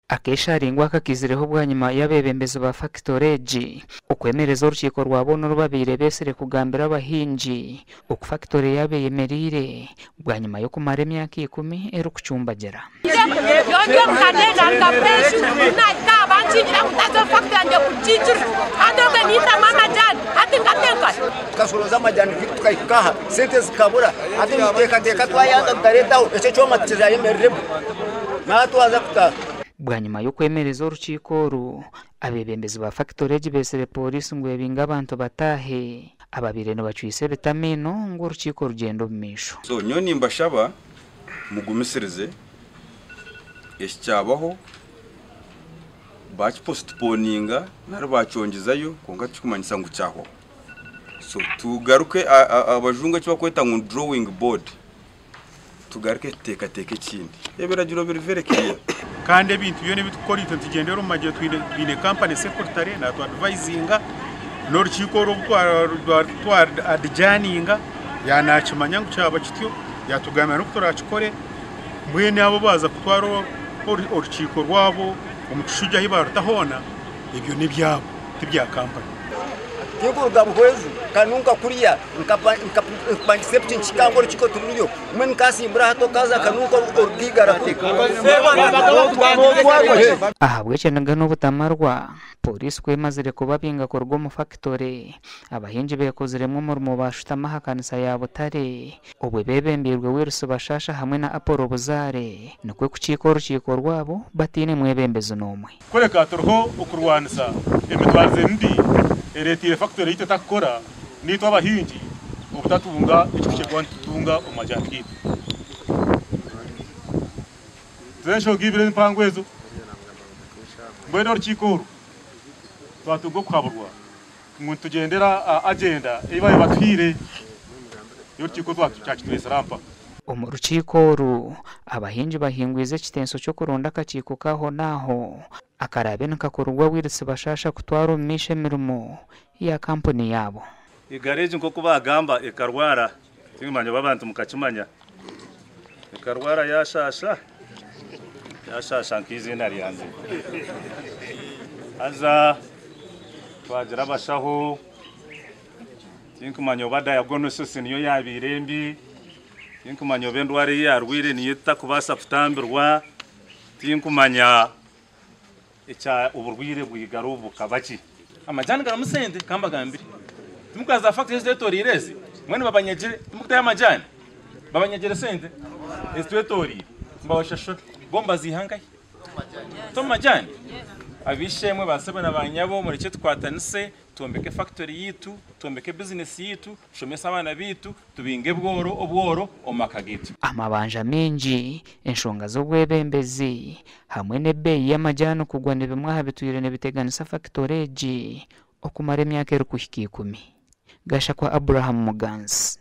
Akeesharingo aka kaizireho bwanyima y'abeebembezi ba fakitore egi okwemereza orukiiko rwa boona oru babaire beetsire kugambira abahingi oku fakitore yaabo eyemereire bwanyima y'okumara emyaka ikumi erikucumbagira. Tukashoroza amajani tukahika aha, sente zikabura, hati nituteekateeka twayanga kugareetaho, ekyo ekyoma tikirayemereribwe, naaba twaza kutaaha. Bwanyima y'okwemereza orukiiko oru, abeebembezi ba fakitore egi beetsire pooriisi ngu ebinge abantu bataahe ababaire nibacwisa ebiti amaino ngu orukiiko rugyende omu maisho. So nyowe nimbashaba mugumisirize, eki kyabaho bakipositiponinga nari bakyongyezayo kwonka tikirikumanyisa ngu kyahwaho. So tugaruke abajungu eki barikweta ngu ni drawing board. Tugaruke tuteekateeke ekindi. Ebiragiro biri very clear. Kandi ebintu byona ebi turikukora itwe nitugyendera omu magyere twine company secretary natu advisinga n'orukiiko oru obu twa adjourninga yaaba nakimanya ngu kyaba kityo yatugambira n'oku turakikore mbwenu abo baaza kutwara orukiiko rwabo omu Kishujju ahu baaruta hoona ebyo n'ebyabo tibya kampani. Tinkuruga Buhweju kanunka kuriya nkapangisa epiki nkikanga orukiiko tururiyo mbwenu nkasimbura hati okaza kanunka orugaigara kuri. Ahabw'ekiniga n'obutamarwa, Pooriisi ku emazire kubabinga kuruga omu fakitore, abahingi beekoziremu omurimo baashutama aha kanisa ya Butare obwe beebembeirwe Wilson Bashasha hamwe na Apollo Buzaare nikwo kukiika orukiiko rwabo bataine mwebembezi n'omwe. Kureka turiho okurwanisa emitwarize mibi ereeteire fakitore yaitu etakukora naitwe abahingi obutatunga eki tuhikire kuba nitutunga omu majani gaitu. Z'enshonga ibiri empango ezo, mbwenu orukiiko oru twatunga okuhaburwa ngu nitugyendera aha agyenda ei baabaire batuhaire y'orukiiko kyakitureetsire aha mpaka. Omu rukiiko oru, abahingi bahingwize ekitenso ky'okuronda akakiiko k'ahonaaho akaraabe nikakorwa Willis Bashasha kutwara omu maisho emirimo ya kampuni yaabo. Eigari egi nk'oku baagamba ekarwara, tinkimanya oba abantu mukakimanya, ekarwara yaashaasha, yaashaasha nk'eiziina ryangye. Haza twagira abashaho, tinkumanya oba diagnosis niyo yaabaire mbi, tinkumanya oba endwara ei yaarwaire niyo etakubaasa kutambirwa, tinkumanya ekya oburwaire bw'eigaro obu bukaba ki. Amajani garimu sente kambagambire. Timukureba za factory ezitwetoreire ezi? Mbwenu babanyagire, timukutayo amajani? Babanyagire sente ezitwetoreire nibabashashura. Bo nibaziiha nkahi? Ti omu majani? Ab'eishe-emwe, ba sebo na ba nyabo murekye tukwatanise twombeke factory yaitu, twombeke bizinesi yaitu, tushomese abaana baitu, tubinge ebworo obworo omu maka gaitu. Amabanja maingi, enshonga z'obwebembezi hamwe n'ebeeyi y'amajaani kugwa ni bimwe aha bitwire nibiteganisa fakitore egi okumara emyaka erikuhika ikumi. Gashakwa Abraham Muganzi.